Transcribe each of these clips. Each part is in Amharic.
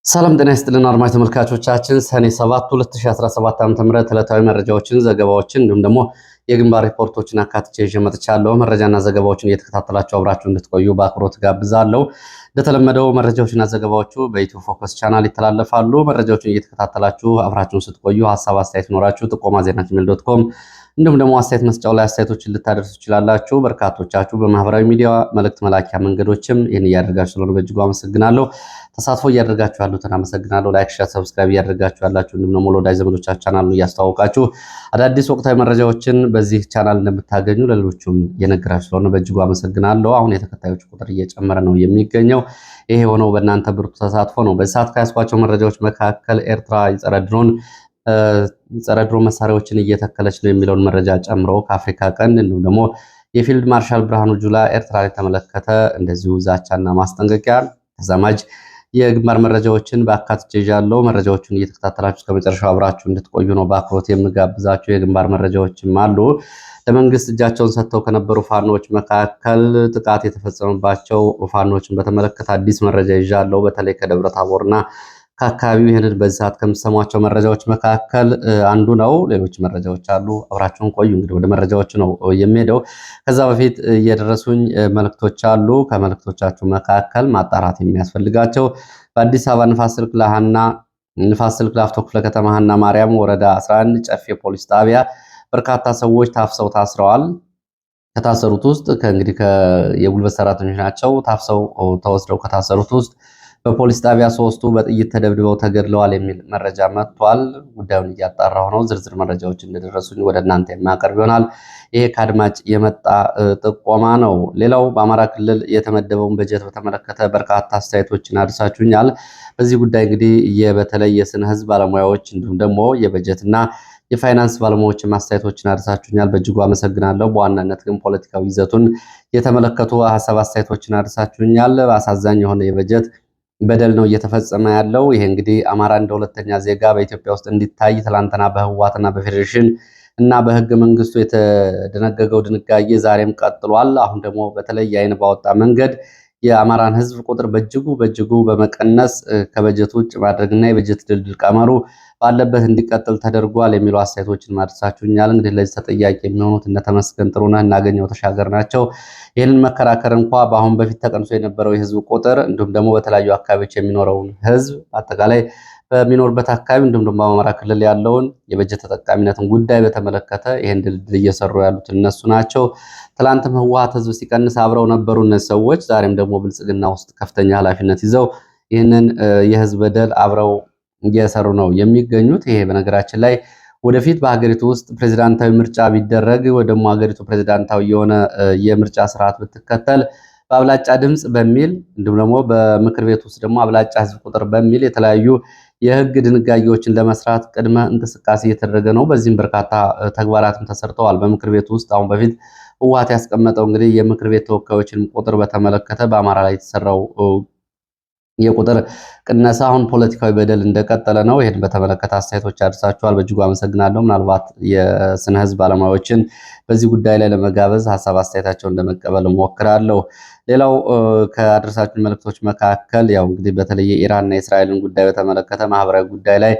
ሰላም ጤና ይስጥልን አድማጭ ተመልካቾቻችን፣ ሰኔ 7 2017 ዓ.ም ዕለታዊ መረጃዎችን፣ ዘገባዎችን እንዲሁም ደግሞ የግንባር ሪፖርቶችን አካትቼ ይዤ መጥቻለሁ። መረጃና ዘገባዎችን እየተከታተላችሁ አብራችሁ እንድትቆዩ በአክብሮት ጋብዛለሁ። እንደተለመደው መረጃዎችና ዘገባዎቹ በኢትዮ ፎከስ ቻናል ይተላለፋሉ። መረጃዎችን እየተከታተላችሁ አብራችሁን ስትቆዩ ሀሳብ አስተያየት ኖራችሁ ጥቆማ ዜና gmail.com እንዲሁም ደግሞ አስተያየት መስጫው ላይ አስተያየቶችን ልታደርሱ ትችላላችሁ። በርካቶቻችሁ በማህበራዊ ሚዲያ መልእክት መላኪያ መንገዶችም ይህን እያደረጋችሁ ስለሆነ በእጅጉ አመሰግናለሁ። ተሳትፎ እያደረጋችሁ ያሉትን አመሰግናለሁ። like፣ share፣ subscribe እያደረጋችሁ ያላችሁ እንዲሁም ደግሞ ለወዳጅ ዘመዶቻችሁ ቻናሉን እያስተዋወቃችሁ አዳዲስ ወቅታዊ መረጃዎችን በዚህ ቻናል እንደምታገኙ ለሌሎቹም እየነገራችሁ ስለሆነ በእጅጉ አመሰግናለሁ። አሁን የተከታዮች ቁጥር እየጨመረ ነው የሚገኘው። ይሄ የሆነው በእናንተ ብርቱ ተሳትፎ ነው። በዚህ ሰዓት ከያዝኳቸው መረጃዎች መካከል ኤርትራ ጸረ ድሮን መሳሪያዎችን እየተከለች ነው የሚለውን መረጃ ጨምሮ ከአፍሪካ ቀንድ እንዲሁም ደግሞ የፊልድ ማርሻል ብርሃኑ ጁላ ኤርትራን የተመለከተ እንደዚሁ ዛቻና ማስጠንቀቂያ ተዛማጅ የግንባር መረጃዎችን በአካትቼ ይዣለሁ። መረጃዎቹን እየተከታተላችሁ እስከ መጨረሻው አብራችሁ እንድትቆዩ ነው በአክብሮት የምጋብዛችሁ። የግንባር መረጃዎችም አሉ። ለመንግስት እጃቸውን ሰጥተው ከነበሩ ፋኖች መካከል ጥቃት የተፈጸመባቸው ፋኖችን በተመለከተ አዲስ መረጃ ይዣለሁ። በተለይ ከደብረ ታቦርና ከአካባቢው ይህንን በዚህ ሰዓት ከምሰሟቸው መረጃዎች መካከል አንዱ ነው። ሌሎች መረጃዎች አሉ። አብራችሁን ቆዩ። እንግዲህ ወደ መረጃዎቹ ነው የሚሄደው። ከዛ በፊት የደረሱኝ መልእክቶች አሉ። ከመልእክቶቻችሁ መካከል ማጣራት የሚያስፈልጋቸው በአዲስ አበባ ንፋስ ስልክ ለሃና ንፋስ ስልክ ላፍቶ ክፍለ ከተማ ሀና ማርያም ወረዳ 11 ጨፌ ፖሊስ ጣቢያ በርካታ ሰዎች ታፍሰው ታስረዋል። ከታሰሩት ውስጥ ከእንግዲህ የጉልበት ሰራተኞች ናቸው። ታፍሰው ተወስደው ከታሰሩት ውስጥ በፖሊስ ጣቢያ ሶስቱ በጥይት ተደብድበው ተገድለዋል የሚል መረጃ መጥቷል። ጉዳዩን እያጣራሁ ነው። ዝርዝር መረጃዎች እንደደረሱኝ ወደ እናንተ የማቀርብ ይሆናል። ይሄ ከአድማጭ የመጣ ጥቆማ ነው። ሌላው በአማራ ክልል የተመደበውን በጀት በተመለከተ በርካታ አስተያየቶችን አድርሳችሁኛል። በዚህ ጉዳይ እንግዲህ በተለይ የስነ ህዝብ ባለሙያዎች እንዲሁም ደግሞ የበጀትና የፋይናንስ ባለሙያዎችን አስተያየቶችን አድርሳችሁኛል። በእጅጉ አመሰግናለሁ። በዋናነት ግን ፖለቲካዊ ይዘቱን የተመለከቱ ሀሳብ አስተያየቶችን አድርሳችሁኛል። አሳዛኝ የሆነ የበጀት በደል ነው እየተፈጸመ ያለው። ይሄ እንግዲህ አማራ እንደ ሁለተኛ ዜጋ በኢትዮጵያ ውስጥ እንዲታይ ትላንትና በህወሓትና በፌዴሬሽን እና በህገ መንግስቱ የተደነገገው ድንጋጌ ዛሬም ቀጥሏል። አሁን ደግሞ በተለይ አይን ባወጣ መንገድ የአማራን ህዝብ ቁጥር በእጅጉ በእጅጉ በመቀነስ ከበጀት ውጭ ማድረግና የበጀት ድልድል ቀመሩ ባለበት እንዲቀጥል ተደርጓል የሚሉ አስተያየቶችን ማድረሳችሁኛል። እንግዲህ ለዚህ ተጠያቂ የሚሆኑት እነ ተመስገን ጥሩነህ እና አገኘሁ ተሻገር ናቸው። ይህንን መከራከር እንኳ በአሁን በፊት ተቀንሶ የነበረው የህዝብ ቁጥር እንዲሁም ደግሞ በተለያዩ አካባቢዎች የሚኖረውን ህዝብ አጠቃላይ በሚኖርበት አካባቢ እንዲሁም ደግሞ በአማራ ክልል ያለውን የበጀት ተጠቃሚነትን ጉዳይ በተመለከተ ይህን ድልድል እየሰሩ ያሉት እነሱ ናቸው። ትላንትም ህወሓት ህዝብ ሲቀንስ አብረው ነበሩ እነዚህ ሰዎች። ዛሬም ደግሞ ብልጽግና ውስጥ ከፍተኛ ኃላፊነት ይዘው ይህንን የህዝብ በደል አብረው እየሰሩ ነው የሚገኙት። ይሄ በነገራችን ላይ ወደፊት በሀገሪቱ ውስጥ ፕሬዚዳንታዊ ምርጫ ቢደረግ ወይ ደግሞ ሀገሪቱ ፕሬዚዳንታዊ የሆነ የምርጫ ስርዓት ብትከተል በአብላጫ ድምፅ በሚል እንዲሁም ደግሞ በምክር ቤት ውስጥ ደግሞ አብላጫ ህዝብ ቁጥር በሚል የተለያዩ የህግ ድንጋጌዎችን ለመስራት ቅድመ እንቅስቃሴ እየተደረገ ነው። በዚህም በርካታ ተግባራትም ተሰርተዋል። በምክር ቤቱ ውስጥ አሁን በፊት ህወሓት ያስቀመጠው እንግዲህ የምክር ቤት ተወካዮችን ቁጥር በተመለከተ በአማራ ላይ የተሰራው የቁጥር ቅነሳ አሁን ፖለቲካዊ በደል እንደቀጠለ ነው። ይህን በተመለከተ አስተያየቶች አድርሳችኋል፣ በእጅጉ አመሰግናለሁ። ምናልባት የስነ ህዝብ ባለሙያዎችን በዚህ ጉዳይ ላይ ለመጋበዝ ሀሳብ አስተያየታቸውን ለመቀበል እሞክራለሁ። ሌላው ከአድረሳችሁ መልእክቶች መካከል ያው እንግዲህ በተለይ የኢራንና የእስራኤልን ጉዳይ በተመለከተ ማህበራዊ ጉዳይ ላይ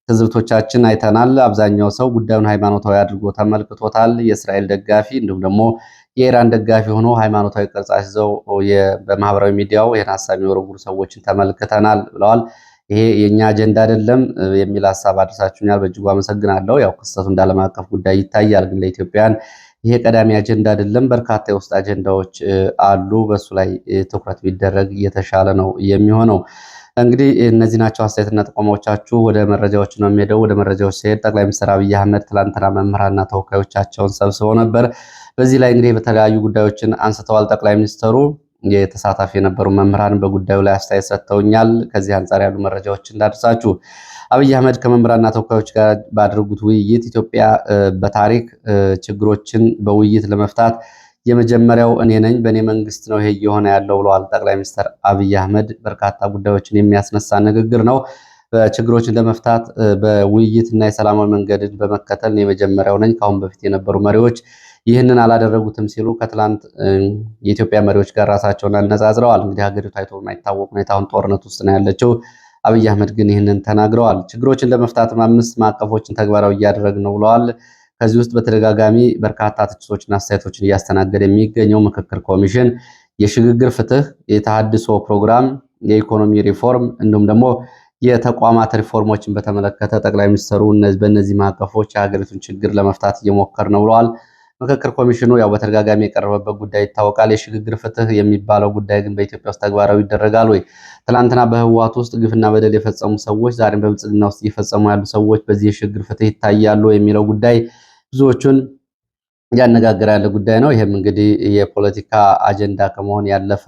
ትዝብቶቻችን አይተናል። አብዛኛው ሰው ጉዳዩን ሃይማኖታዊ አድርጎ ተመልክቶታል። የእስራኤል ደጋፊ እንዲሁም ደግሞ የኢራን ደጋፊ ሆኖ ሃይማኖታዊ ቅርጽ አስይዘው በማህበራዊ ሚዲያው ይህን ሀሳብ የሚወረውሩ ሰዎችን ተመልክተናል ብለዋል። ይሄ የእኛ አጀንዳ አይደለም የሚል ሀሳብ አድርሳችሁኛል። በእጅጉ አመሰግናለሁ። ያው ክስተቱ እንደ ዓለም አቀፍ ጉዳይ ይታያል፣ ግን ለኢትዮጵያን ይሄ ቀዳሚ አጀንዳ አይደለም። በርካታ የውስጥ አጀንዳዎች አሉ። በሱ ላይ ትኩረት ቢደረግ እየተሻለ ነው የሚሆነው። እንግዲህ እነዚህ ናቸው አስተያየትና ጥቆማዎቻችሁ። ወደ መረጃዎች ነው የሚሄደው። ወደ መረጃዎች ሲሄድ ጠቅላይ ሚኒስትር አብይ አህመድ ትላንትና መምህራንና ተወካዮቻቸውን ሰብስበው ነበር። በዚህ ላይ እንግዲህ በተለያዩ ጉዳዮችን አንስተዋል። ጠቅላይ ሚኒስትሩ የተሳታፊ የነበሩ መምህራን በጉዳዩ ላይ አስተያየት ሰጥተውኛል። ከዚህ አንጻር ያሉ መረጃዎች እንዳደርሳችሁ። አብይ አህመድ ከመምህራንና ተወካዮች ጋር ባደረጉት ውይይት ኢትዮጵያ በታሪክ ችግሮችን በውይይት ለመፍታት የመጀመሪያው እኔ ነኝ፣ በእኔ መንግስት ነው ይሄ እየሆነ ያለው ብለዋል ጠቅላይ ሚኒስትር አብይ አህመድ። በርካታ ጉዳዮችን የሚያስነሳ ንግግር ነው። ችግሮችን ለመፍታት በውይይት እና የሰላማዊ መንገድን በመከተል የመጀመሪያው ነኝ፣ ከአሁን በፊት የነበሩ መሪዎች ይህንን አላደረጉትም ሲሉ ከትላንት የኢትዮጵያ መሪዎች ጋር ራሳቸውን አነጻጽረዋል። እንግዲህ ሀገሪቱ ታይቶ በማይታወቅ ሁኔታ አሁን ጦርነት ውስጥ ነው ያለችው። አብይ አህመድ ግን ይህንን ተናግረዋል። ችግሮችን ለመፍታትም 5 ማዕቀፎችን ተግባራዊ እያደረግን ነው ብለዋል። ከዚህ ውስጥ በተደጋጋሚ በርካታ ትችቶችና አስተያየቶችን እያስተናገደ የሚገኘው ምክክር ኮሚሽን፣ የሽግግር ፍትህ፣ የተሃድሶ ፕሮግራም፣ የኢኮኖሚ ሪፎርም እንዲሁም ደግሞ የተቋማት ሪፎርሞችን በተመለከተ ጠቅላይ ሚኒስትሩ በእነዚህ ማዕቀፎች የሀገሪቱን ችግር ለመፍታት እየሞከር ነው ብለዋል። ምክክር ኮሚሽኑ ያው በተደጋጋሚ የቀረበበት ጉዳይ ይታወቃል። የሽግግር ፍትህ የሚባለው ጉዳይ ግን በኢትዮጵያ ውስጥ ተግባራዊ ይደረጋል ወይ? ትናንትና በህወሓት ውስጥ ግፍና በደል የፈጸሙ ሰዎች ዛሬም በብልጽግና ውስጥ እየፈጸሙ ያሉ ሰዎች በዚህ የሽግግር ፍትህ ይታያሉ የሚለው ጉዳይ ብዙዎቹን እያነጋገረ ያለ ጉዳይ ነው። ይህም እንግዲህ የፖለቲካ አጀንዳ ከመሆን ያለፈ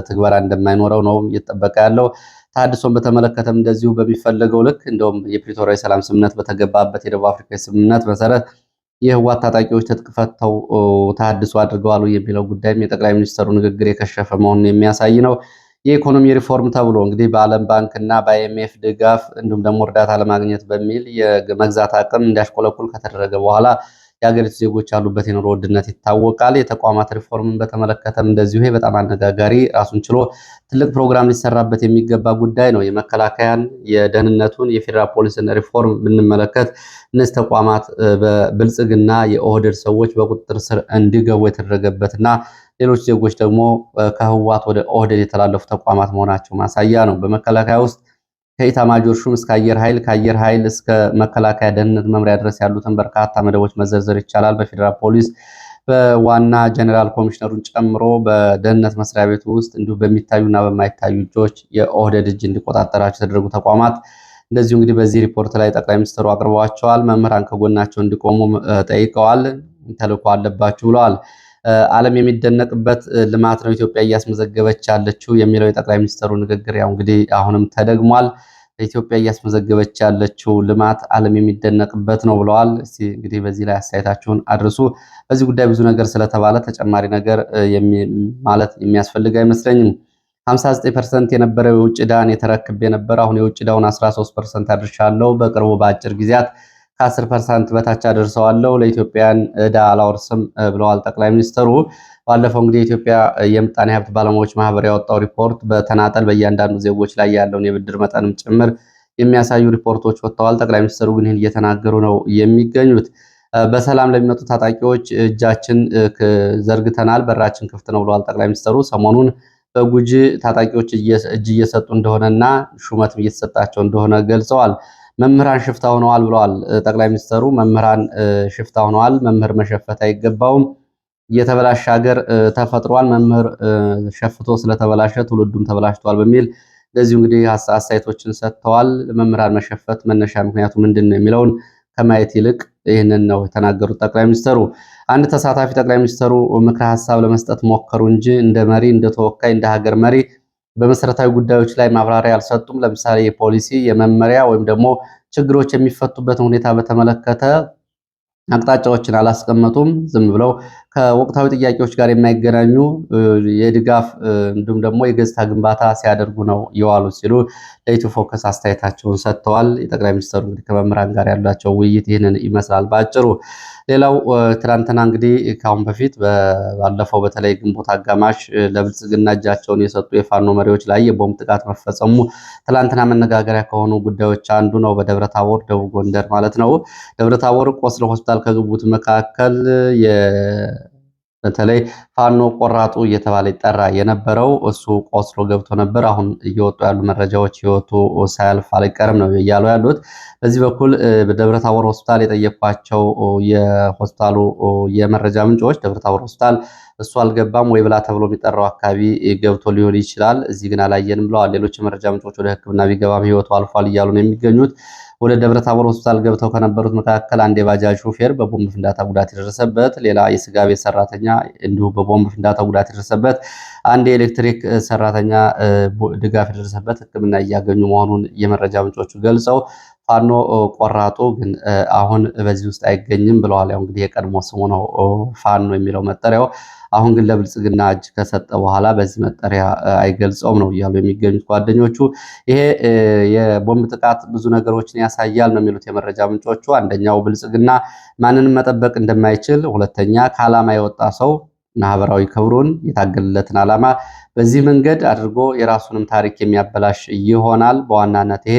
ትግበራ እንደማይኖረው ነው እየተጠበቀ ያለው። ተሃድሶን በተመለከተም እንደዚሁ በሚፈለገው ልክ እንደውም የፕሪቶሪያ የሰላም ስምምነት በተገባበት የደቡብ አፍሪካ ስምምነት መሰረት የህወሓት ታጣቂዎች ትጥቅ ፈተው ተሃድሶ አድርገዋል የሚለው ጉዳይም የጠቅላይ ሚኒስትሩ ንግግር የከሸፈ መሆኑን የሚያሳይ ነው። የኢኮኖሚ ሪፎርም ተብሎ እንግዲህ በዓለም ባንክ እና በአይኤምኤፍ ድጋፍ እንዲሁም ደግሞ እርዳታ ለማግኘት በሚል የመግዛት አቅም እንዲያሽቆለቁል ከተደረገ በኋላ የሀገሪቱ ዜጎች ያሉበት የኑሮ ውድነት ይታወቃል። የተቋማት ሪፎርምን በተመለከተም እንደዚሁ ይሄ በጣም አነጋጋሪ ራሱን ችሎ ትልቅ ፕሮግራም ሊሰራበት የሚገባ ጉዳይ ነው። የመከላከያን፣ የደህንነቱን፣ የፌዴራል ፖሊስን ሪፎርም ብንመለከት እነዚህ ተቋማት በብልጽግና የኦህዴድ ሰዎች በቁጥጥር ስር እንዲገቡ የተደረገበትና ሌሎች ዜጎች ደግሞ ከህወሓት ወደ ኦህዴድ የተላለፉ ተቋማት መሆናቸው ማሳያ ነው። በመከላከያ ውስጥ ከኢታማጆር ሹም እስከ አየር ኃይል፣ ከአየር ኃይል እስከ መከላከያ ደህንነት መምሪያ ድረስ ያሉትን በርካታ መደቦች መዘርዘር ይቻላል። በፌዴራል ፖሊስ በዋና ጀኔራል ኮሚሽነሩን ጨምሮ በደህንነት መስሪያ ቤቱ ውስጥ እንዲሁም በሚታዩና በማይታዩ እጆች የኦህዴድ እጅ እንዲቆጣጠራቸው የተደረጉ ተቋማት እንደዚሁ እንግዲህ በዚህ ሪፖርት ላይ ጠቅላይ ሚኒስትሩ አቅርበዋቸዋል። መምህራን ከጎናቸው እንዲቆሙ ጠይቀዋል። ተልዕኮ አለባችሁ ብለዋል። ዓለም የሚደነቅበት ልማት ነው ኢትዮጵያ እያስመዘገበች ያለችው የሚለው የጠቅላይ ሚኒስትሩ ንግግር ያው እንግዲህ አሁንም ተደግሟል። ኢትዮጵያ እያስመዘገበች ያለችው ልማት ዓለም የሚደነቅበት ነው ብለዋል። እስቲ እንግዲህ በዚህ ላይ አስተያየታችሁን አድርሱ። በዚህ ጉዳይ ብዙ ነገር ስለተባለ ተጨማሪ ነገር ማለት የሚያስፈልግ አይመስለኝም። 59% የነበረው የውጭ ዕዳን የተረክብ የነበረ አሁን የውጭ ዕዳውን 13% አድርሻለሁ። በቅርቡ በአጭር ጊዜያት ከ10% በታች አደርሰዋለሁ። ለኢትዮጵያን ዕዳ አላወርስም ብለዋል ጠቅላይ ሚኒስትሩ። ባለፈው እንግዲህ የኢትዮጵያ የምጣኔ ሀብት ባለሙያዎች ማህበር ያወጣው ሪፖርት በተናጠል በእያንዳንዱ ዜጎች ላይ ያለውን የብድር መጠንም ጭምር የሚያሳዩ ሪፖርቶች ወጥተዋል። ጠቅላይ ሚኒስትሩ ግን ይህን እየተናገሩ ነው የሚገኙት። በሰላም ለሚመጡ ታጣቂዎች እጃችን ዘርግተናል፣ በራችን ክፍት ነው ብለዋል ጠቅላይ ሚኒስትሩ። ሰሞኑን በጉጂ ታጣቂዎች እጅ እየሰጡ እንደሆነና ሹመትም እየተሰጣቸው እንደሆነ ገልጸዋል። መምህራን ሽፍታ ሆነዋል ብለዋል ጠቅላይ ሚኒስትሩ። መምህራን ሽፍታ ሆነዋል፣ መምህር መሸፈት አይገባውም፣ የተበላሸ ሀገር ተፈጥሯል፣ መምህር ሸፍቶ ስለተበላሸ ትውልዱም ተበላሽቷል በሚል እንደዚሁ እንግዲህ አስተያየቶችን ሰጥተዋል። መምህራን መሸፈት መነሻ ምክንያቱ ምንድን ነው የሚለውን ከማየት ይልቅ ይህንን ነው የተናገሩት ጠቅላይ ሚኒስትሩ። አንድ ተሳታፊ ጠቅላይ ሚኒስትሩ ምክረ ሀሳብ ለመስጠት ሞከሩ እንጂ እንደ መሪ፣ እንደ ተወካይ፣ እንደ ሀገር መሪ በመሰረታዊ ጉዳዮች ላይ ማብራሪያ አልሰጡም። ለምሳሌ የፖሊሲ የመመሪያ ወይም ደግሞ ችግሮች የሚፈቱበትን ሁኔታ በተመለከተ አቅጣጫዎችን አላስቀመጡም። ዝም ብለው ከወቅታዊ ጥያቄዎች ጋር የማይገናኙ የድጋፍ እንዲሁም ደግሞ የገጽታ ግንባታ ሲያደርጉ ነው የዋሉ ሲሉ ለኢትዮ ፎከስ አስተያየታቸውን ሰጥተዋል። የጠቅላይ ሚኒስትሩ እንግዲህ ከመምህራን ጋር ያላቸው ውይይት ይህንን ይመስላል በአጭሩ። ሌላው ትናንትና እንግዲህ ከአሁን በፊት ባለፈው በተለይ ግንቦት አጋማሽ ለብልጽግና እጃቸውን የሰጡ የፋኖ መሪዎች ላይ የቦምብ ጥቃት መፈጸሙ ትላንትና መነጋገሪያ ከሆኑ ጉዳዮች አንዱ ነው። በደብረ ታቦር ደቡብ ጎንደር ማለት ነው። ደብረ ታቦር ቆስለው ሆስፒታል ከገቡት መካከል በተለይ ፋኖ ቆራጡ እየተባለ ይጠራ የነበረው እሱ ቆስሎ ገብቶ ነበር። አሁን እየወጡ ያሉ መረጃዎች ህይወቱ ሳያልፍ አልቀርም ነው እያሉ ያሉት። በዚህ በኩል በደብረታቦር ሆስፒታል የጠየኳቸው የሆስፒታሉ የመረጃ ምንጮች ደብረታቦር ሆስፒታል እሱ አልገባም ወይ ብላ ተብሎ የሚጠራው አካባቢ ገብቶ ሊሆን ይችላል፣ እዚህ ግን አላየንም ብለዋል። ሌሎች የመረጃ ምንጮች ወደ ሕክምና ቢገባም ህይወቱ አልፏል እያሉ ነው የሚገኙት። ወደ ደብረ ታቦር ሆስፒታል ገብተው ከነበሩት መካከል አንድ የባጃጅ ሾፌር በቦምብ ፍንዳታ ጉዳት የደረሰበት፣ ሌላ የስጋ ቤት ሰራተኛ እንዲሁ በቦምብ ፍንዳታ ጉዳት የደረሰበት፣ አንድ የኤሌክትሪክ ሰራተኛ ድጋፍ የደረሰበት ሕክምና እያገኙ መሆኑን የመረጃ ምንጮቹ ገልጸው ፋኖ ቆራጡ ግን አሁን በዚህ ውስጥ አይገኝም ብለዋል። ያው እንግዲህ የቀድሞ ስሙ ነው ፋኖ የሚለው መጠሪያው። አሁን ግን ለብልጽግና እጅ ከሰጠ በኋላ በዚህ መጠሪያ አይገልጸውም ነው እያሉ የሚገኙት ጓደኞቹ። ይሄ የቦምብ ጥቃት ብዙ ነገሮችን ያሳያል ነው የሚሉት የመረጃ ምንጮቹ። አንደኛው ብልጽግና ማንንም መጠበቅ እንደማይችል፣ ሁለተኛ ከዓላማ የወጣ ሰው ማህበራዊ ክብሩን የታገለለትን ዓላማ በዚህ መንገድ አድርጎ የራሱንም ታሪክ የሚያበላሽ ይሆናል። በዋናነት ይሄ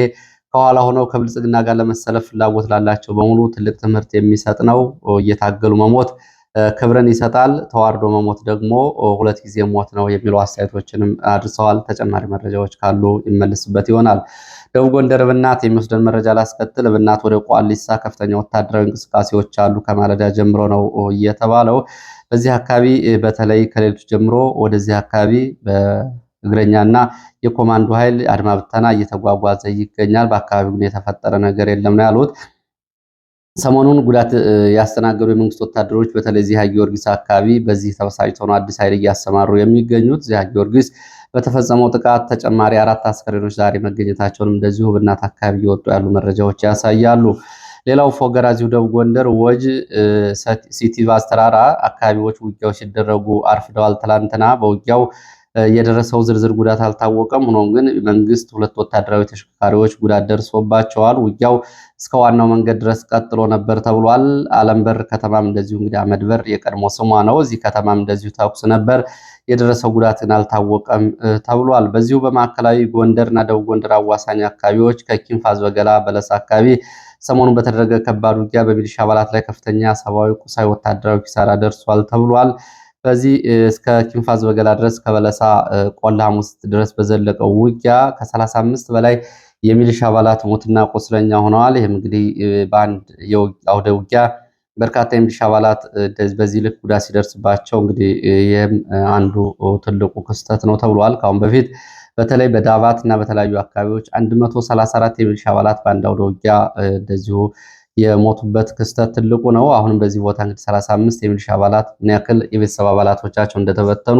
ከኋላ ሆነው ከብልጽግና ጋር ለመሰለፍ ፍላጎት ላላቸው በሙሉ ትልቅ ትምህርት የሚሰጥ ነው። እየታገሉ መሞት ክብርን ይሰጣል፣ ተዋርዶ መሞት ደግሞ ሁለት ጊዜ ሞት ነው የሚሉ አስተያየቶችንም አድርሰዋል። ተጨማሪ መረጃዎች ካሉ ይመልስበት ይሆናል። ደቡብ ጎንደር እብናት የሚወስደን መረጃ ላስከትል። እብናት ወደ ቋሊሳ ከፍተኛ ወታደራዊ እንቅስቃሴዎች አሉ ከማለዳ ጀምሮ ነው እየተባለው። በዚህ አካባቢ በተለይ ከሌሊቱ ጀምሮ ወደዚህ አካባቢ በእግረኛና የኮማንዶ ኃይል አድማ ብተና እየተጓጓዘ ይገኛል። በአካባቢው ግን የተፈጠረ ነገር የለም ነው ያሉት። ሰሞኑን ጉዳት ያስተናገዱ የመንግስት ወታደሮች በተለይ ዚሃ ጊዮርጊስ አካባቢ በዚህ ተበሳጭተው ነው አዲስ ኃይል እያሰማሩ የሚገኙት። ዚሃ ጊዮርጊስ በተፈጸመው ጥቃት ተጨማሪ 4 አስከሬኖች ዛሬ መገኘታቸውንም እንደዚሁ በእናት አካባቢ እየወጡ ያሉ መረጃዎች ያሳያሉ። ሌላው ፎገራ እዚሁ ደቡብ ጎንደር ወጅ ሲቲ ባስ ተራራ አካባቢዎች ውጊያዎች ሲደረጉ አርፍደዋል። ትላንትና በውጊያው የደረሰው ዝርዝር ጉዳት አልታወቀም። ሆኖም ግን መንግስት 2 ወታደራዊ ተሽከርካሪዎች ጉዳት ደርሶባቸዋል። ውጊያው እስከ ዋናው መንገድ ድረስ ቀጥሎ ነበር ተብሏል። አለምበር ከተማም እንደዚሁ እንግዲህ አመድበር የቀድሞ ስሟ ነው። እዚህ ከተማም እንደዚሁ ተኩስ ነበር። የደረሰው ጉዳት ግን አልታወቀም ተብሏል። በዚሁ በማዕከላዊ ጎንደርና ደቡብ ጎንደር አዋሳኝ አካባቢዎች ከኪንፋዝ በገላ በለስ አካባቢ ሰሞኑን በተደረገ ከባድ ውጊያ በሚሊሻ አባላት ላይ ከፍተኛ ሰብአዊ፣ ቁሳዊ፣ ወታደራዊ ኪሳራ ደርሷል ተብሏል። በዚህ እስከ ኪንፋዝ በገላ ድረስ ከበለሳ ቆላ ሐሙስ ድረስ በዘለቀው ውጊያ ከ35 በላይ የሚሊሻ አባላት ሞትና ቁስለኛ ሆነዋል። ይህም እንግዲህ በአንድ አውደ ውጊያ በርካታ የሚሊሻ አባላት በዚህ ልክ ጉዳት ሲደርስባቸው እንግዲህ ይህም አንዱ ትልቁ ክስተት ነው ተብሏል። ከአሁን በፊት በተለይ በዳባት እና በተለያዩ አካባቢዎች 134 የሚሊሻ አባላት በአንድ አውደ ውጊያ እንደዚሁ የሞቱበት ክስተት ትልቁ ነው። አሁንም በዚህ ቦታ እንግዲህ 35 የሚሊሻ አባላት ምን ያክል የቤተሰብ አባላቶቻቸው እንደተበተኑ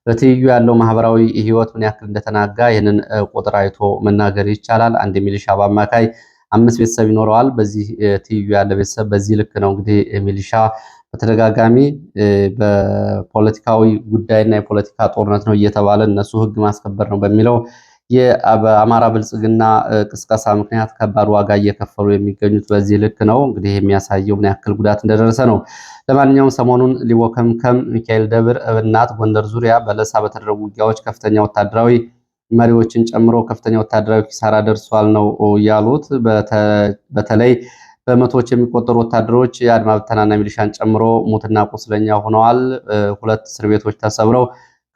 በትይዩ ያለው ማህበራዊ ህይወት ምን ያክል እንደተናጋ ይህንን ቁጥር አይቶ መናገር ይቻላል። አንድ የሚሊሻ በአማካይ 5 ቤተሰብ ይኖረዋል። በዚህ ትይዩ ያለ ቤተሰብ በዚህ ልክ ነው እንግዲህ ሚሊሻ በተደጋጋሚ በፖለቲካዊ ጉዳይና የፖለቲካ ጦርነት ነው እየተባለ እነሱ ህግ ማስከበር ነው በሚለው በአማራ ብልጽግና ቅስቀሳ ምክንያት ከባድ ዋጋ እየከፈሉ የሚገኙት በዚህ ልክ ነው። እንግዲህ የሚያሳየው ምን ያክል ጉዳት እንደደረሰ ነው። ለማንኛውም ሰሞኑን ሊቦከምከም፣ ሚካኤል ደብር፣ እብናት፣ ጎንደር ዙሪያ በለሳ በተደረጉ ውጊያዎች ከፍተኛ ወታደራዊ መሪዎችን ጨምሮ ከፍተኛ ወታደራዊ ኪሳራ ደርሷል ነው ያሉት። በተለይ በመቶዎች የሚቆጠሩ ወታደሮች የአድማ ብተናና ሚሊሻን ጨምሮ ሙትና ቁስለኛ ሆነዋል። 2 እስር ቤቶች ተሰብረው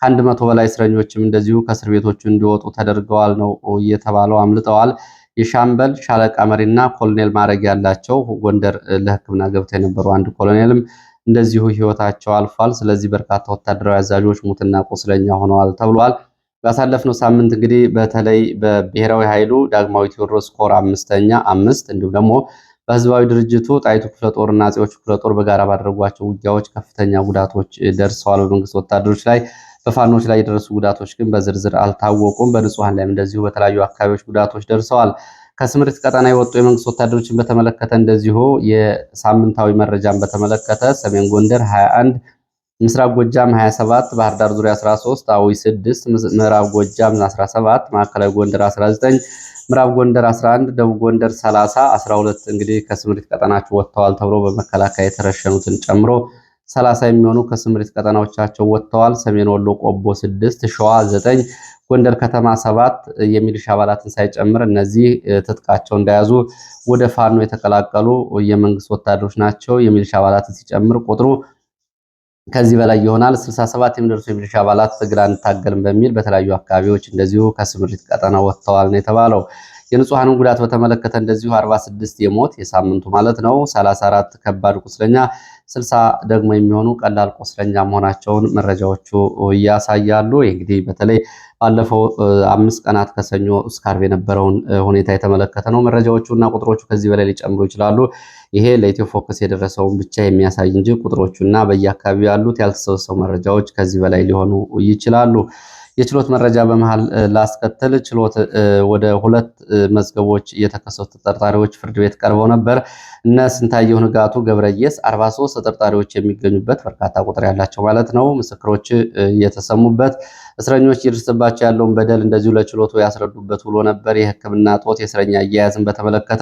ከ100 በላይ እስረኞችም እንደዚሁ ከእስር ቤቶቹ እንዲወጡ ተደርገዋል ነው እየተባለው አምልጠዋል። የሻምበል ሻለቃ መሪና ኮሎኔል ማዕረግ ያላቸው ጎንደር ለሕክምና ገብተው የነበሩ አንድ ኮሎኔልም እንደዚሁ ህይወታቸው አልፏል። ስለዚህ በርካታ ወታደራዊ አዛዦች ሙትና ቁስለኛ ሆነዋል ተብሏል። ባሳለፍነው ሳምንት እንግዲህ በተለይ በብሔራዊ ኃይሉ ዳግማዊ ቴዎድሮስ ኮር 5ኛ 5 እንዲሁም ደግሞ በህዝባዊ ድርጅቱ ጣይቱ ክፍለ ጦርና አፄዎቹ ክፍለ ጦር በጋራ ባደረጓቸው ውጊያዎች ከፍተኛ ጉዳቶች ደርሰዋል በመንግስት ወታደሮች ላይ። በፋኖች ላይ የደረሱ ጉዳቶች ግን በዝርዝር አልታወቁም። በንጹሃን ላይም እንደዚሁ በተለያዩ አካባቢዎች ጉዳቶች ደርሰዋል። ከስምሪት ቀጠና የወጡ የመንግስት ወታደሮችን በተመለከተ እንደዚሁ የሳምንታዊ መረጃን በተመለከተ ሰሜን ጎንደር 21፣ ምስራቅ ጎጃም 27፣ ባህር ዳር ዙሪያ 13፣ አዊ 6፣ ምዕራብ ጎጃም 17፣ ማዕከላዊ ጎንደር 19፣ ምዕራብ ጎንደር 11፣ ደቡብ ጎንደር 30፣ 12 እንግዲህ ከስምሪት ቀጠናቸው ወጥተዋል ተብሎ በመከላከያ የተረሸኑትን ጨምሮ 30 የሚሆኑ ከስምሪት ቀጠናዎቻቸው ወጥተዋል። ሰሜን ወሎ ቆቦ 6፣ ሸዋ 9፣ ጎንደር ከተማ 7 የሚሊሻ አባላትን ሳይጨምር እነዚህ ትጥቃቸው እንደያዙ ወደ ፋኖ የተቀላቀሉ የመንግስት ወታደሮች ናቸው። የሚሊሻ አባላትን ሲጨምር ቁጥሩ ከዚህ በላይ ይሆናል። 67 የሚደርሱ የሚሊሻ አባላት ትግል አንታገልም በሚል በተለያዩ አካባቢዎች እንደዚሁ ከስምሪት ቀጠና ወጥተዋል ነው የተባለው። የንጹሃንን ጉዳት በተመለከተ እንደዚሁ 46 የሞት የሳምንቱ ማለት ነው፣ 34 ከባድ ቁስለኛ፣ 60 ደግሞ የሚሆኑ ቀላል ቁስለኛ መሆናቸውን መረጃዎቹ ያሳያሉ። እንግዲህ በተለይ ባለፈው 5 ቀናት ከሰኞ እስከ ዓርብ የነበረውን ሁኔታ የተመለከተ ነው። መረጃዎቹ እና ቁጥሮቹ ከዚህ በላይ ሊጨምሩ ይችላሉ። ይሄ ለኢትዮ ፎከስ የደረሰውን ብቻ የሚያሳይ እንጂ ቁጥሮቹና በየአካባቢው ያሉት ያልተሰበሰቡ መረጃዎች ከዚህ በላይ ሊሆኑ ይችላሉ። የችሎት መረጃ በመሃል ላስከትል። ችሎት ወደ ሁለት መዝገቦች የተከሰሱ ተጠርጣሪዎች ፍርድ ቤት ቀርበው ነበር። እነ ስንታየሁ ንጋቱ ገብረየስ 43 ተጠርጣሪዎች የሚገኙበት፣ በርካታ ቁጥር ያላቸው ማለት ነው፣ ምስክሮች የተሰሙበት፣ እስረኞች ይደርስባቸው ያለውን በደል እንደዚሁ ለችሎቱ ያስረዱበት ውሎ ነበር። የሕክምና ጦት፣ የእስረኛ አያያዝን በተመለከተ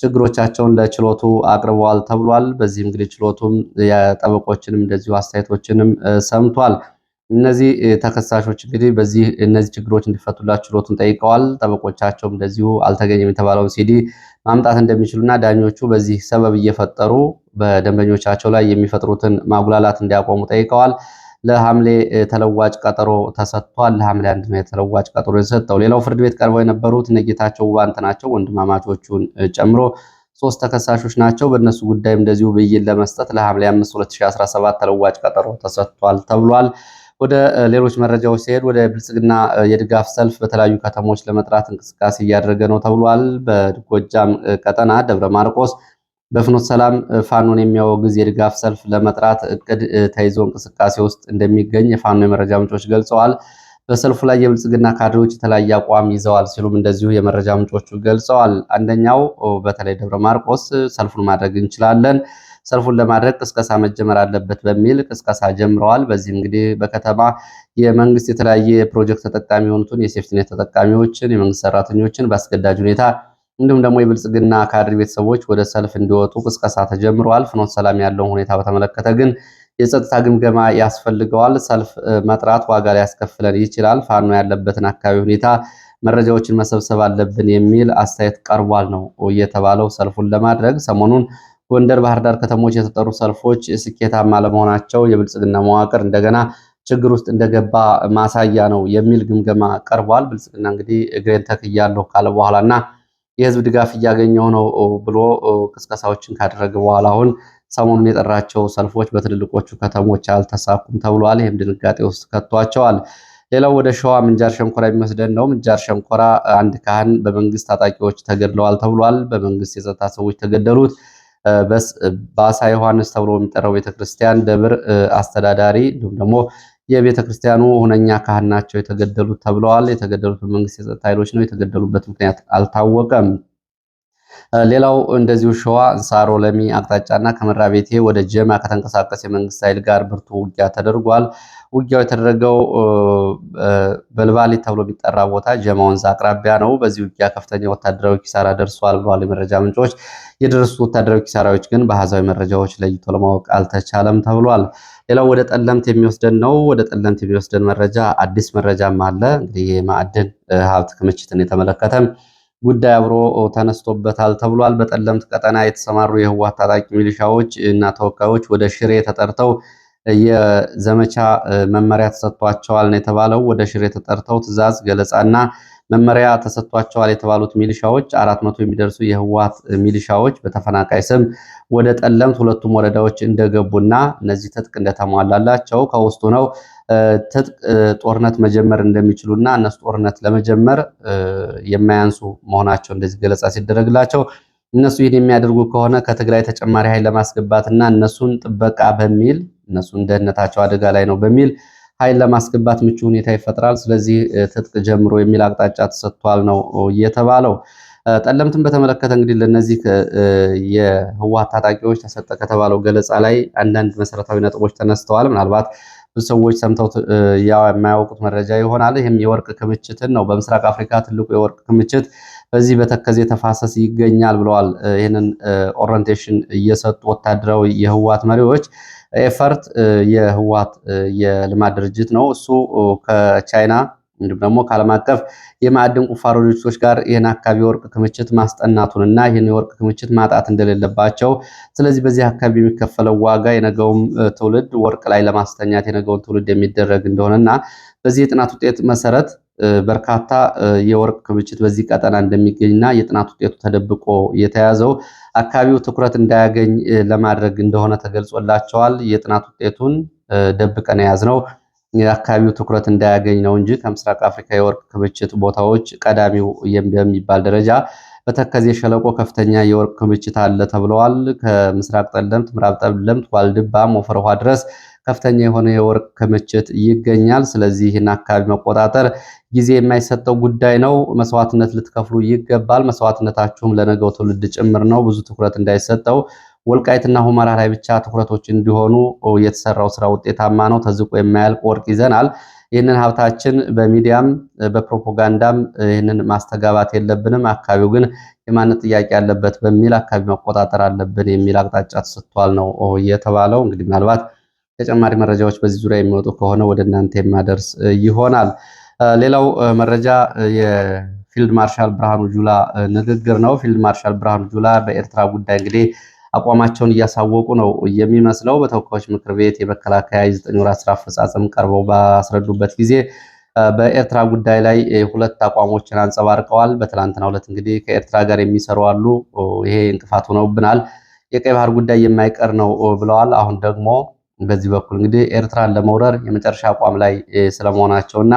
ችግሮቻቸውን ለችሎቱ አቅርበዋል ተብሏል። በዚህም እንግዲህ ችሎቱም የጠበቆችንም እንደዚሁ አስተያየቶችንም ሰምቷል። እነዚህ ተከሳሾች እንግዲህ በዚህ እነዚህ ችግሮች እንዲፈቱላቸው ችሎቱን ጠይቀዋል። ጠበቆቻቸውም እንደዚሁ አልተገኘም የተባለውን ሲዲ ማምጣት እንደሚችሉና ዳኞቹ በዚህ ሰበብ እየፈጠሩ በደንበኞቻቸው ላይ የሚፈጥሩትን ማጉላላት እንዲያቆሙ ጠይቀዋል። ለሐምሌ ተለዋጭ ቀጠሮ ተሰጥቷል። ለሐምሌ 1 ነው የተለዋጭ ቀጠሮ የተሰጠው። ሌላው ፍርድ ቤት ቀርበው የነበሩት እነ ጌታቸው ውባንተ ናቸው። ወንድማማቾቹን ጨምሮ ሶስት ተከሳሾች ናቸው። በእነሱ ጉዳይም እንደዚሁ ብይን ለመስጠት ለሐምሌ 5 2017 ተለዋጭ ቀጠሮ ተሰጥቷል ተብሏል። ወደ ሌሎች መረጃዎች ሲሄድ ወደ ብልጽግና የድጋፍ ሰልፍ በተለያዩ ከተሞች ለመጥራት እንቅስቃሴ እያደረገ ነው ተብሏል። በጎጃም ቀጠና ደብረ ማርቆስ በፍኖተ ሰላም ፋኖን የሚያወግዝ የድጋፍ ሰልፍ ለመጥራት እቅድ ተይዞ እንቅስቃሴ ውስጥ እንደሚገኝ የፋኖ የመረጃ ምንጮች ገልጸዋል። በሰልፉ ላይ የብልጽግና ካድሬዎች የተለያየ አቋም ይዘዋል ሲሉም እንደዚሁ የመረጃ ምንጮቹ ገልጸዋል። አንደኛው በተለይ ደብረ ማርቆስ ሰልፉን ማድረግ እንችላለን፣ ሰልፉን ለማድረግ ቅስቀሳ መጀመር አለበት በሚል ቅስቀሳ ጀምረዋል። በዚህም እንግዲህ በከተማ የመንግስት የተለያየ የፕሮጀክት ተጠቃሚ የሆኑትን የሴፍቲኔት ተጠቃሚዎችን፣ የመንግስት ሰራተኞችን በአስገዳጅ ሁኔታ እንዲሁም ደግሞ የብልጽግና ካድሬ ቤተሰቦች ወደ ሰልፍ እንዲወጡ ቅስቀሳ ተጀምረዋል። ፍኖተ ሰላም ያለውን ሁኔታ በተመለከተ ግን የጸጥታ ግምገማ ያስፈልገዋል። ሰልፍ መጥራት ዋጋ ሊያስከፍለን ይችላል። ፋኖ ያለበትን አካባቢ ሁኔታ መረጃዎችን መሰብሰብ አለብን የሚል አስተያየት ቀርቧል ነው እየተባለው። ሰልፉን ለማድረግ ሰሞኑን ጎንደር፣ ባህር ዳር ከተሞች የተጠሩ ሰልፎች ስኬታማ ለመሆናቸው የብልጽግና መዋቅር እንደገና ችግር ውስጥ እንደገባ ማሳያ ነው የሚል ግምገማ ቀርቧል። ብልጽግና እንግዲህ እግሬን ተክያለሁ ካለ በኋላ እና የህዝብ ድጋፍ እያገኘው ነው ብሎ ቅስቀሳዎችን ካደረገ በኋላ አሁን ሰሞኑን የጠራቸው ሰልፎች በትልልቆቹ ከተሞች አልተሳኩም ተብሏል። ይህም ድንጋጤ ውስጥ ከቷቸዋል። ሌላው ወደ ሸዋ ምንጃር ሸንኮራ የሚወስደን ነው። ምንጃር ሸንኮራ አንድ ካህን በመንግስት ታጣቂዎች ተገድለዋል ተብሏል። በመንግስት የጸጥታ ሰዎች ተገደሉት። ባሳ ዮሐንስ ተብሎ የሚጠራው ቤተክርስቲያን ደብር አስተዳዳሪ እንዲሁም ደግሞ የቤተክርስቲያኑ ሁነኛ ካህን ናቸው የተገደሉት ተብለዋል። የተገደሉት በመንግስት የጸጥታ ኃይሎች ነው። የተገደሉበት ምክንያት አልታወቀም። ሌላው እንደዚሁ ሸዋ እንሳሮ ለሚ አቅጣጫና ከመራቤቴ ወደ ጀማ ከተንቀሳቀስ የመንግስት ኃይል ጋር ብርቱ ውጊያ ተደርጓል። ውጊያው የተደረገው በልባሊ ተብሎ የሚጠራ ቦታ ጀማ ወንዝ አቅራቢያ ነው። በዚህ ውጊያ ከፍተኛ ወታደራዊ ኪሳራ ደርሷል ብለዋል የመረጃ ምንጮች። የደረሱ ወታደራዊ ኪሳራዎች ግን በአሃዛዊ መረጃዎች ለይቶ ለማወቅ አልተቻለም ተብሏል። ሌላው ወደ ጠለምት የሚወስደን ነው። ወደ ጠለምት የሚወስደን መረጃ አዲስ መረጃም አለ። እንግዲህ የማዕድን ሀብት ክምችትን የተመለከተ ጉዳይ አብሮ ተነስቶበታል ተብሏል። በጠለምት ቀጠና የተሰማሩ የህወሓት ታጣቂ ሚሊሻዎች እና ተወካዮች ወደ ሽሬ ተጠርተው የዘመቻ መመሪያ ተሰጥቷቸዋል ነው የተባለው። ወደ ሽሬ ተጠርተው ትዕዛዝ፣ ገለጻና መመሪያ ተሰጥቷቸዋል የተባሉት ሚሊሻዎች 400 የሚደርሱ የህወሓት ሚሊሻዎች በተፈናቃይ ስም ወደ ጠለምት ሁለቱም ወረዳዎች እንደገቡና እነዚህ ትጥቅ እንደተሟላላቸው ከውስጡ ነው ትጥቅ ጦርነት መጀመር እንደሚችሉና እነሱ ጦርነት ለመጀመር የማያንሱ መሆናቸው እንደዚህ ገለጻ ሲደረግላቸው እነሱ ይህን የሚያደርጉ ከሆነ ከትግራይ ተጨማሪ ኃይል ለማስገባትና እነሱን ጥበቃ በሚል እነሱን ደህንነታቸው አደጋ ላይ ነው በሚል ኃይል ለማስገባት ምቹ ሁኔታ ይፈጥራል። ስለዚህ ትጥቅ ጀምሮ የሚል አቅጣጫ ተሰጥቷል ነው የተባለው። ጠለምትን በተመለከተ እንግዲህ ለነዚህ የህወሓት ታጣቂዎች ተሰጠ ከተባለው ገለጻ ላይ አንዳንድ መሰረታዊ ነጥቦች ተነስተዋል። ምናልባት ብዙ ሰዎች ሰምተው የማያውቁት መረጃ ይሆናል። ይህም የወርቅ ክምችትን ነው። በምስራቅ አፍሪካ ትልቁ የወርቅ ክምችት በዚህ በተከዜ ተፋሰስ ይገኛል ብለዋል። ይህንን orientation እየሰጡ ወታደራዊ የህወሓት መሪዎች ኤፈርት የህወሓት የልማት ድርጅት ነው። እሱ ከቻይና እንዲሁም ደግሞ ከዓለም አቀፍ የማዕድን ቁፋሮ ድርጅቶች ጋር ይህን አካባቢ የወርቅ ክምችት ማስጠናቱን እና ይህን የወርቅ ክምችት ማጣት እንደሌለባቸው፣ ስለዚህ በዚህ አካባቢ የሚከፈለው ዋጋ የነገውም ትውልድ ወርቅ ላይ ለማስተኛት የነገውን ትውልድ የሚደረግ እንደሆነና በዚህ የጥናት ውጤት መሰረት በርካታ የወርቅ ክምችት በዚህ ቀጠና እንደሚገኝና የጥናት ውጤቱ ተደብቆ የተያዘው አካባቢው ትኩረት እንዳያገኝ ለማድረግ እንደሆነ ተገልጾላቸዋል። የጥናት ውጤቱን ደብቀን የያዝነው የአካባቢው ትኩረት እንዳያገኝ ነው እንጂ ከምስራቅ አፍሪካ የወርቅ ክምችት ቦታዎች ቀዳሚው በሚባል ደረጃ በተከዜ ሸለቆ ከፍተኛ የወርቅ ክምችት አለ ተብለዋል። ከምስራቅ ጠለምት፣ ምዕራብ ጠለምት፣ ዋልድባ፣ ሞፈር ውሃ ድረስ ከፍተኛ የሆነ የወርቅ ክምችት ይገኛል። ስለዚህ ይህን አካባቢ መቆጣጠር ጊዜ የማይሰጠው ጉዳይ ነው። መስዋዕትነት ልትከፍሉ ይገባል። መስዋዕትነታችሁም ለነገው ትውልድ ጭምር ነው። ብዙ ትኩረት እንዳይሰጠው ወልቃይትና ሁመራ ላይ ብቻ ትኩረቶች እንዲሆኑ የተሰራው ስራ ውጤታማ ነው። ተዝቆ የማያልቅ ወርቅ ይዘናል። ይህንን ሀብታችን በሚዲያም በፕሮፓጋንዳም ይህንን ማስተጋባት የለብንም። አካባቢው ግን የማንነት ጥያቄ ያለበት በሚል አካባቢ መቆጣጠር አለብን የሚል አቅጣጫ ተሰጥቷል ነው የተባለው። እንግዲህ ምናልባት ተጨማሪ መረጃዎች በዚህ ዙሪያ የሚወጡ ከሆነ ወደ እናንተ የማደርስ ይሆናል። ሌላው መረጃ የፊልድ ማርሻል ብርሃኑ ጁላ ንግግር ነው። ፊልድ ማርሻል ብርሃኑ ጁላ በኤርትራ ጉዳይ እንግዲህ አቋማቸውን እያሳወቁ ነው የሚመስለው። በተወካዮች ምክር ቤት የመከላከያ የ9 ወራት ስራ አፈጻጸም ቀርበው ባስረዱበት ጊዜ በኤርትራ ጉዳይ ላይ ሁለት አቋሞችን አንጸባርቀዋል። በትላንትናው ዕለት እንግዲህ ከኤርትራ ጋር የሚሰሩ አሉ፣ ይሄ እንቅፋት ሆነውብናል፣ የቀይ ባህር ጉዳይ የማይቀር ነው ብለዋል። አሁን ደግሞ በዚህ በኩል እንግዲህ ኤርትራን ለመውረር የመጨረሻ አቋም ላይ ስለመሆናቸውና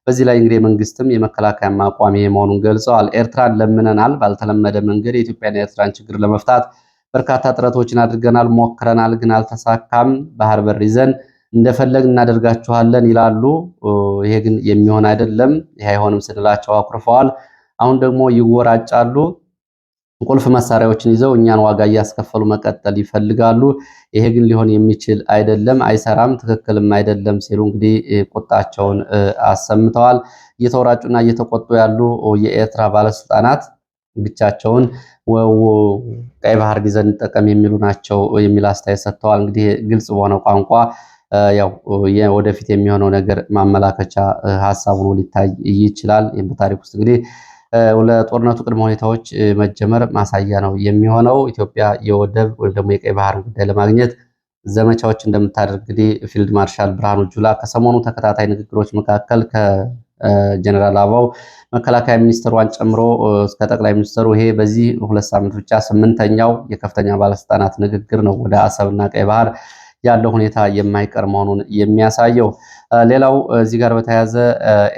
በዚህ ላይ እንግዲህ የመንግስትም የመከላከያ አቋም ይሄ መሆኑን ገልጸዋል። ኤርትራን ለምነናል፣ ባልተለመደ መንገድ የኢትዮጵያን የኤርትራን ችግር ለመፍታት በርካታ ጥረቶችን አድርገናል፣ ሞክረናል፣ ግን አልተሳካም። ባህር በር ይዘን እንደፈለግ እናደርጋችኋለን ይላሉ። ይሄ ግን የሚሆን አይደለም። ይሄ አይሆንም ስንላቸው አኩርፈዋል። አሁን ደግሞ ይወራጫሉ። ቁልፍ መሳሪያዎችን ይዘው እኛን ዋጋ እያስከፈሉ መቀጠል ይፈልጋሉ። ይሄ ግን ሊሆን የሚችል አይደለም፣ አይሰራም፣ ትክክልም አይደለም ሲሉ እንግዲህ ቁጣቸውን አሰምተዋል። እየተወራጩና እየተቆጡ ያሉ የኤርትራ ባለስልጣናት ብቻቸውን ቀይ ባህር ይዘን እንጠቀም የሚሉ ናቸው የሚል አስተያየት ሰጥተዋል። እንግዲህ ግልጽ በሆነ ቋንቋ ያው ወደፊት የሚሆነው ነገር ማመላከቻ ሀሳብ ሆኖ ሊታይ ይችላል። ይህም በታሪክ ውስጥ እንግዲህ ለጦርነቱ ቅድመ ሁኔታዎች መጀመር ማሳያ ነው የሚሆነው። ኢትዮጵያ የወደብ ወይም ደግሞ የቀይ ባህርን ጉዳይ ለማግኘት ዘመቻዎች እንደምታደርግ እንግዲህ ፊልድ ማርሻል ብርሃኑ ጁላ ከሰሞኑ ተከታታይ ንግግሮች መካከል ከጀኔራል አበባው መከላከያ ሚኒስትሯን ጨምሮ እስከ ጠቅላይ ሚኒስትሩ ይሄ በዚህ 2 ሳምንት ብቻ ስምንተኛው የከፍተኛ ባለስልጣናት ንግግር ነው ወደ አሰብና ቀይ ባህር ያለው ሁኔታ የማይቀር መሆኑን የሚያሳየው። ሌላው እዚህ ጋር በተያያዘ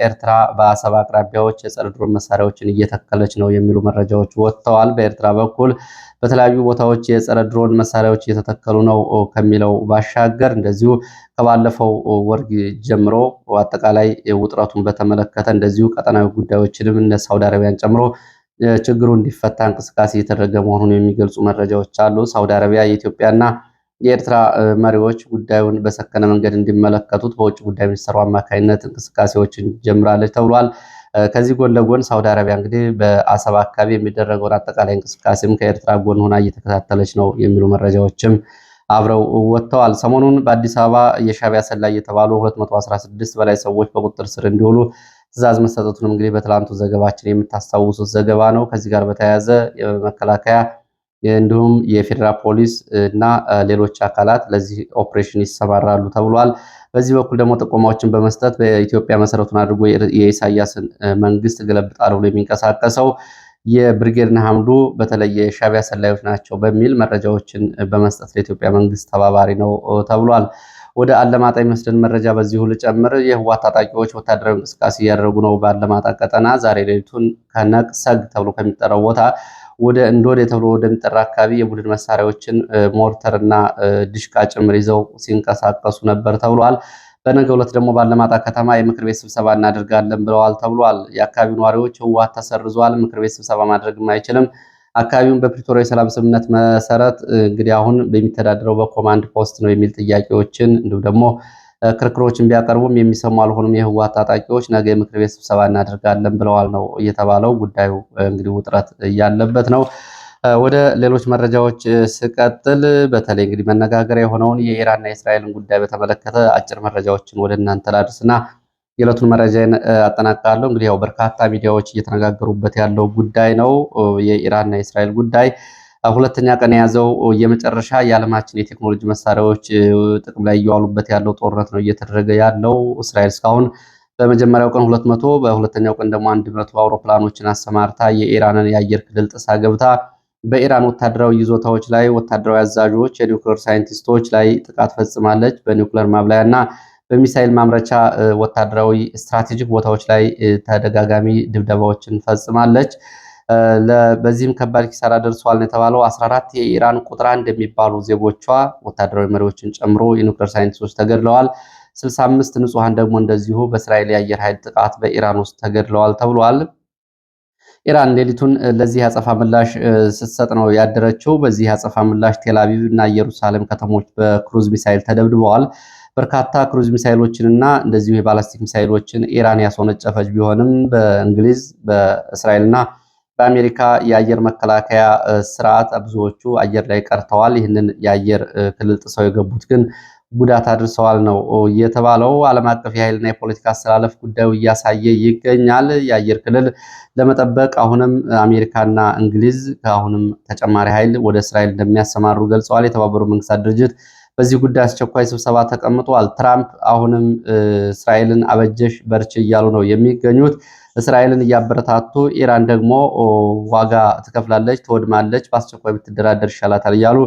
ኤርትራ በአሰብ አቅራቢያዎች የጸረ ድሮን መሳሪያዎችን እየተከለች ነው የሚሉ መረጃዎች ወጥተዋል። በኤርትራ በኩል በተለያዩ ቦታዎች የጸረ ድሮን መሳሪያዎች እየተተከሉ ነው ከሚለው ባሻገር እንደዚሁ ከባለፈው ወር ጀምሮ አጠቃላይ ውጥረቱን በተመለከተ እንደዚሁ ቀጠናዊ ጉዳዮችንም እነ ሳውዲ አረቢያን ጨምሮ ችግሩ እንዲፈታ እንቅስቃሴ እየተደረገ መሆኑን የሚገልጹ መረጃዎች አሉ። ሳውዲ አረቢያ የኢትዮጵያና የኤርትራ መሪዎች ጉዳዩን በሰከነ መንገድ እንዲመለከቱት በውጭ ጉዳይ ሚኒስትሩ አማካኝነት እንቅስቃሴዎችን ጀምራለች ተብሏል። ከዚህ ጎን ለጎን ሳውዲ አረቢያ እንግዲህ በአሰብ አካባቢ የሚደረገውን አጠቃላይ እንቅስቃሴም ከኤርትራ ጎን ሆና እየተከታተለች ነው የሚሉ መረጃዎችም አብረው ወጥተዋል። ሰሞኑን በአዲስ አበባ የሻዕቢያ ሰላይ የተባሉ 216 በላይ ሰዎች በቁጥጥር ስር እንዲውሉ ትዕዛዝ መሰጠቱንም እንግዲህ በትላንቱ ዘገባችን የምታስታውሱት ዘገባ ነው። ከዚህ ጋር በተያያዘ የመከላከያ እንዲሁም የፌዴራል ፖሊስ እና ሌሎች አካላት ለዚህ ኦፕሬሽን ይሰማራሉ ተብሏል። በዚህ በኩል ደግሞ ጥቆማዎችን በመስጠት በኢትዮጵያ መሰረቱን አድርጎ የኢሳያስን መንግስት ገለብጣለሁ ብሎ የሚንቀሳቀሰው የብርጌድ ንሓመዱ በተለይ የሻዕቢያ ሰላዮች ናቸው በሚል መረጃዎችን በመስጠት ለኢትዮጵያ መንግስት ተባባሪ ነው ተብሏል። ወደ አለማጣ የሚወስደን መረጃ በዚሁ ልጨምር። የህወሓት ታጣቂዎች ወታደራዊ እንቅስቃሴ እያደረጉ ነው። በአለማጣ ቀጠና ዛሬ ሌሊቱን ከነቅሰግ ተብሎ ከሚጠራው ቦታ ወደ እንዶዴ ተብሎ ወደሚጠራ አካባቢ የቡድን መሳሪያዎችን ሞርተር እና ድሽቃ ጭምር ይዘው ሲንቀሳቀሱ ነበር ተብሏል። በነገው ዕለት ደግሞ ባለማጣ ከተማ የምክር ቤት ስብሰባ እናደርጋለን ብለዋል ተብሏል። የአካባቢው ነዋሪዎች ህወሓት ተሰርዟል፣ ምክር ቤት ስብሰባ ማድረግም አይችልም፣ አካባቢውን በፕሪቶሪያ የሰላም ስምምነት መሰረት እንግዲህ አሁን በሚተዳደረው በኮማንድ ፖስት ነው የሚል ጥያቄዎችን እንዲሁም ደግሞ ክርክሮችን ቢያቀርቡም የሚሰሙ አልሆኑም። የህወሓት ታጣቂዎች ነገ የምክር ቤት ስብሰባ እናደርጋለን ብለዋል ነው እየተባለው። ጉዳዩ እንግዲህ ውጥረት እያለበት ነው። ወደ ሌሎች መረጃዎች ስቀጥል በተለይ እንግዲህ መነጋገሪያ የሆነውን የኢራንና የእስራኤልን ጉዳይ በተመለከተ አጭር መረጃዎችን ወደ እናንተ ላድርስና የዕለቱን መረጃ አጠናቅቃለሁ። እንግዲህ ያው በርካታ ሚዲያዎች እየተነጋገሩበት ያለው ጉዳይ ነው የኢራንና የእስራኤል ጉዳይ ሁለተኛ ቀን የያዘው የመጨረሻ የዓለማችን የቴክኖሎጂ መሳሪያዎች ጥቅም ላይ እየዋሉበት ያለው ጦርነት ነው እየተደረገ ያለው። እስራኤል እስካሁን በመጀመሪያው ቀን 200 በሁለተኛው ቀን ደግሞ 100 አውሮፕላኖችን አሰማርታ የኢራንን የአየር ክልል ጥሳ ገብታ በኢራን ወታደራዊ ይዞታዎች ላይ ወታደራዊ አዛዦች፣ የኒውክሌር ሳይንቲስቶች ላይ ጥቃት ፈጽማለች። በኒውክሌር ማብላያ እና በሚሳይል ማምረቻ ወታደራዊ ስትራቴጂክ ቦታዎች ላይ ተደጋጋሚ ድብደባዎችን ፈጽማለች። በዚህም ከባድ ኪሳራ ደርሷል ነው የተባለው። 14 የኢራን ቁጥር አንድ የሚባሉ ዜጎቿ ወታደራዊ መሪዎችን ጨምሮ የኒውክሌር ሳይንቲስቶች ተገድለዋል። 65 ንጹሐን ደግሞ እንደዚሁ በእስራኤል የአየር ኃይል ጥቃት በኢራን ውስጥ ተገድለዋል ተብሏል። ኢራን ሌሊቱን ለዚህ የአጸፋ ምላሽ ስትሰጥ ነው ያደረችው። በዚህ የአጸፋ ምላሽ ቴልአቪቭ እና ኢየሩሳሌም ከተሞች በክሩዝ ሚሳይል ተደብድበዋል። በርካታ ክሩዝ ሚሳይሎችን እና እንደዚሁ የባላስቲክ ሚሳይሎችን ኢራን ያስወነጨፈች ቢሆንም በእንግሊዝ፣ በእስራኤልና በአሜሪካ የአየር መከላከያ ስርዓት ብዙዎቹ አየር ላይ ቀርተዋል። ይህንን የአየር ክልል ጥሰው የገቡት ግን ጉዳት አድርሰዋል ነው የተባለው። ዓለም አቀፍ የኃይልና የፖለቲካ አሰላለፍ ጉዳዩ እያሳየ ይገኛል። የአየር ክልል ለመጠበቅ አሁንም አሜሪካና እንግሊዝ ከአሁንም ተጨማሪ ኃይል ወደ እስራኤል እንደሚያሰማሩ ገልጸዋል። የተባበሩት መንግስታት ድርጅት በዚህ ጉዳይ አስቸኳይ ስብሰባ ተቀምጧል። ትራምፕ አሁንም እስራኤልን አበጀሽ በርች እያሉ ነው የሚገኙት። እስራኤልን እያበረታቱ፣ ኢራን ደግሞ ዋጋ ትከፍላለች፣ ትወድማለች፣ በአስቸኳይ ብትደራደር ይሻላታል እያሉ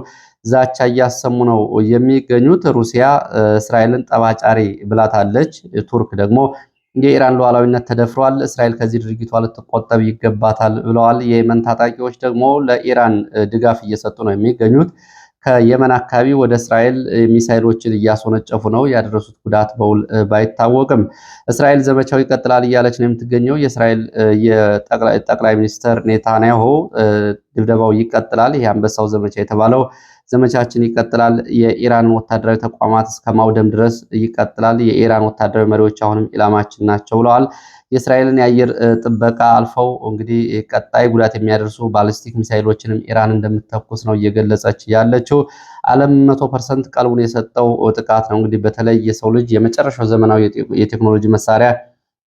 ዛቻ እያሰሙ ነው የሚገኙት። ሩሲያ እስራኤልን ጠባጫሪ ብላታለች። ቱርክ ደግሞ የኢራን ሉዓላዊነት ተደፍሯል፣ እስራኤል ከዚህ ድርጊቷ ልትቆጠብ ይገባታል ብለዋል። የየመን ታጣቂዎች ደግሞ ለኢራን ድጋፍ እየሰጡ ነው የሚገኙት። ከየመን አካባቢ ወደ እስራኤል ሚሳይሎችን እያስወነጨፉ ነው። ያደረሱት ጉዳት በውል ባይታወቅም እስራኤል ዘመቻው ይቀጥላል እያለች ነው የምትገኘው። የእስራኤል ጠቅላይ ሚኒስትር ኔታንያሁ ድብደባው ይቀጥላል፣ ይህ አንበሳው ዘመቻ የተባለው ዘመቻችን ይቀጥላል፣ የኢራን ወታደራዊ ተቋማት እስከ ማውደም ድረስ ይቀጥላል፣ የኢራን ወታደራዊ መሪዎች አሁንም ኢላማችን ናቸው ብለዋል። የእስራኤልን የአየር ጥበቃ አልፈው እንግዲህ ቀጣይ ጉዳት የሚያደርሱ ባሊስቲክ ሚሳይሎችንም ኢራን እንደምትተኩስ ነው እየገለጸች ያለችው። ዓለም 100% ቀልቡን የሰጠው ጥቃት ነው። እንግዲህ በተለይ የሰው ልጅ የመጨረሻው ዘመናዊ የቴክኖሎጂ መሳሪያ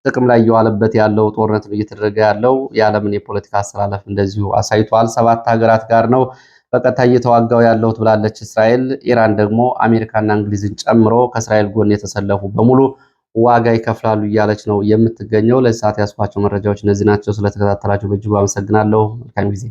ጥቅም ላይ እየዋለበት ያለው ጦርነት እየተደረገ ያለው የዓለምን የፖለቲካ አሰላለፍ እንደዚሁ አሳይቷል። ሰባት ሀገራት ጋር ነው በቀጥታ እየተዋጋው ያለሁት ብላለች እስራኤል። ኢራን ደግሞ አሜሪካና እንግሊዝን ጨምሮ ከእስራኤል ጎን የተሰለፉ በሙሉ ዋጋ ይከፍላሉ እያለች ነው የምትገኘው። ለዚህ ሰዓት ያስኳቸው መረጃዎች እነዚህ ናቸው። ስለተከታተላችሁ በእጅጉ አመሰግናለሁ። መልካም ጊዜ።